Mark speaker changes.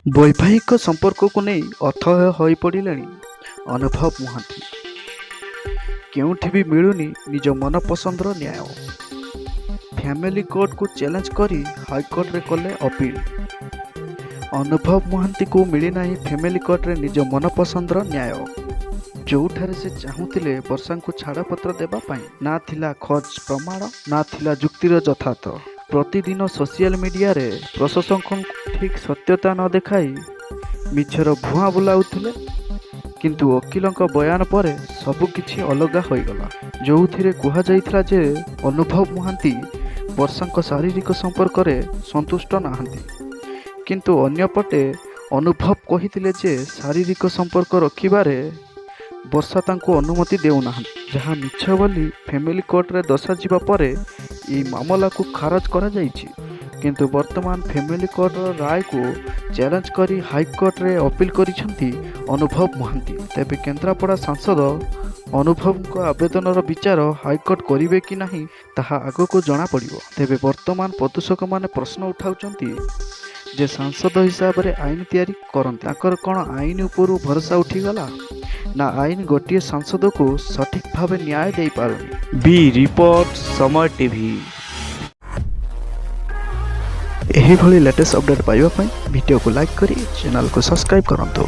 Speaker 1: ବୈବାହିକ ସମ୍ପର୍କକୁ ନେଇ ଅଥୟ ହୋଇପଡ଼ିଲେଣି ଅନୁଭବ ମହାନ୍ତି। କେଉଁଠି ବି ମିଳୁନି ନିଜ ମନପସନ୍ଦର ନ୍ୟାୟ। ଫ୍ୟାମିଲି କୋର୍ଟକୁ ଚ୍ୟାଲେଞ୍ଜ କରି ହାଇକୋର୍ଟରେ କଲେ ଅପିଲ। ଅନୁଭବ ମହାନ୍ତିଙ୍କୁ ମିଳିନାହିଁ ଫ୍ୟାମିଲି କୋର୍ଟରେ ନିଜ ମନପସନ୍ଦର ନ୍ୟାୟ। ଯେଉଁଠାରେ ସେ ଚାହୁଁଥିଲେ ବର୍ଷାଙ୍କୁ ଛାଡ଼ପତ୍ର ଦେବା ପାଇଁ, ନା ଥିଲା ଖୋଜ ପ୍ରମାଣ, ନା ଥିଲା ଯୁକ୍ତିର ଯଥାର୍ଥ। ପ୍ରତିଦିନ ସୋସିଆଲ ମିଡିଆରେ ପ୍ରଶଂସକଙ୍କୁ ଠିକ୍ ସତ୍ୟତା ନ ଦେଖାଇ ମିଛର ଭୁଆଁ ବୁଲାଉଥିଲେ। କିନ୍ତୁ ଓକିଲଙ୍କ ବୟାନ ପରେ ସବୁକିଛି ଅଲଗା ହୋଇଗଲା, ଯେଉଁଥିରେ କୁହାଯାଇଥିଲା ଯେ ଅନୁଭବ ମହାନ୍ତି ବର୍ଷାଙ୍କ ଶାରୀରିକ ସମ୍ପର୍କରେ ସନ୍ତୁଷ୍ଟ ନାହାନ୍ତି। କିନ୍ତୁ ଅନ୍ୟପଟେ ଅନୁଭବ କହିଥିଲେ ଯେ ଶାରୀରିକ ସମ୍ପର୍କ ରଖିବାରେ ବର୍ଷା ତାଙ୍କୁ ଅନୁମତି ଦେଉନାହାନ୍ତି, ଯାହା ମିଛ ବୋଲି ଫ୍ୟାମିଲି କୋର୍ଟରେ ଦର୍ଶାଯିବା ପରେ ଏହି ମାମଲାକୁ ଖାରଜ କରାଯାଇଛି। କିନ୍ତୁ ବର୍ତ୍ତମାନ ଫ୍ୟାମିଲି କୋର୍ଟର ରାୟକୁ ଚ୍ୟାଲେଞ୍ଜ କରି ହାଇକୋର୍ଟରେ ଅପିଲ କରିଛନ୍ତି ଅନୁଭବ ମହାନ୍ତି। ତେବେ କେନ୍ଦ୍ରାପଡ଼ା ସାଂସଦ ଅନୁଭବଙ୍କ ଆବେଦନର ବିଚାର ହାଇକୋର୍ଟ କରିବେ କି ନାହିଁ, ତାହା ଆଗକୁ ଜଣାପଡ଼ିବ। ତେବେ ବର୍ତ୍ତମାନ ପ୍ରଦୂଷକମାନେ ପ୍ରଶ୍ନ ଉଠାଉଛନ୍ତି ଯେ ସାଂସଦ ହିସାବରେ ଆଇନ ତିଆରି କରନ୍ତି, ତାଙ୍କର କ'ଣ ଆଇନ ଉପରୁ ଭରସା ଉଠିଗଲା, ନା ଆଇନ ଗୋଟିଏ ସାଂସଦକୁ ସଠିକ୍ ଭାବେ ନ୍ୟାୟ ଦେଇପାରୁନି?
Speaker 2: ବି ରିପୋର୍ଟ, ସମୟ ଟିଭି।
Speaker 1: ଏହିଭଳି ଲେଟେଷ୍ଟ ଅପଡ଼େଟ୍ ପାଇବା ପାଇଁ ଭିଡ଼ିଓକୁ ଲାଇକ୍ କରି ଚ୍ୟାନେଲକୁ ସବସ୍କ୍ରାଇବ୍ କରନ୍ତୁ।